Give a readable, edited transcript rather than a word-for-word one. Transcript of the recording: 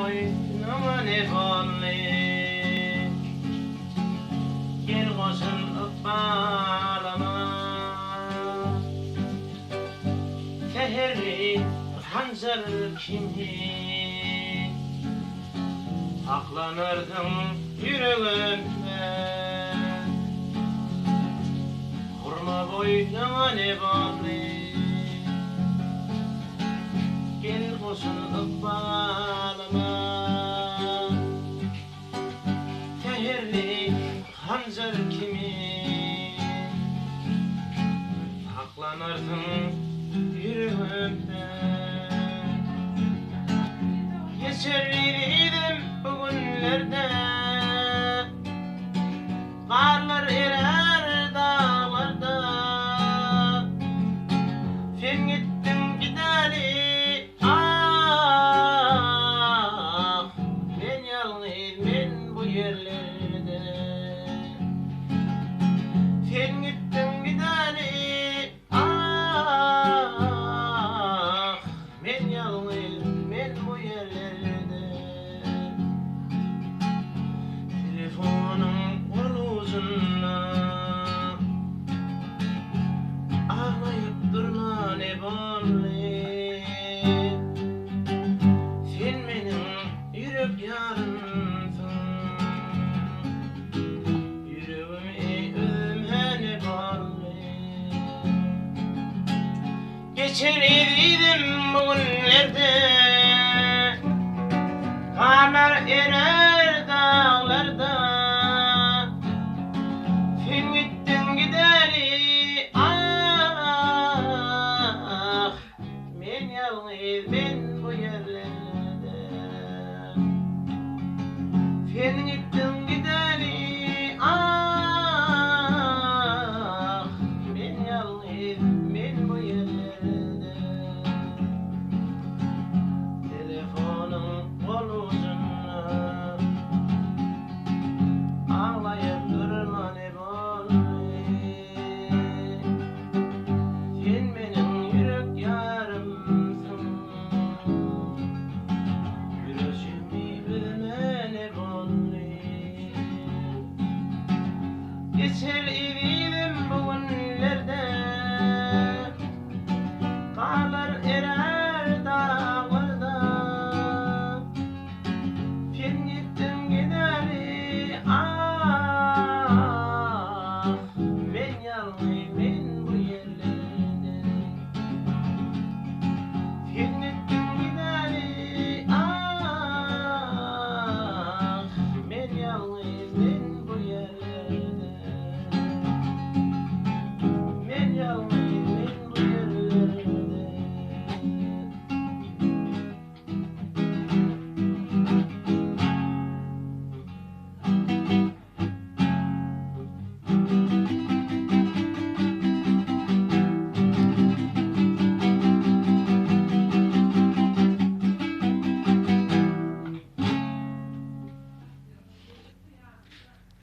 boýnuňa ne boldy? Gel goşul ykbalyma. Säherli hanjar kimi Saklanarsyň ýüregimde. Hurma boýnuňa ne boldy? Gel goşul ykbalyma. Säherli hanjar kimi Saklanarsyň ýüregimde. Geçer ezizim bu günlerde. Garlar erär daglarda. Sen gitdiň gideli ah men ýalňyz men bu ýerlerde. Sen gitdiň gideli ah men ýalňyz men bu ýerlerde. Telefonyň gol ujunda Aglaýyp durma ne boldy Sen meniň ýürek ýarymsyň Ýüregimi üzme ne boldy Geçer ezizim bu günlerde Garlar erer daglarda Sen gitdiň gideli ah Men ýalňyz men bu ýerlerde Sen gitdiň.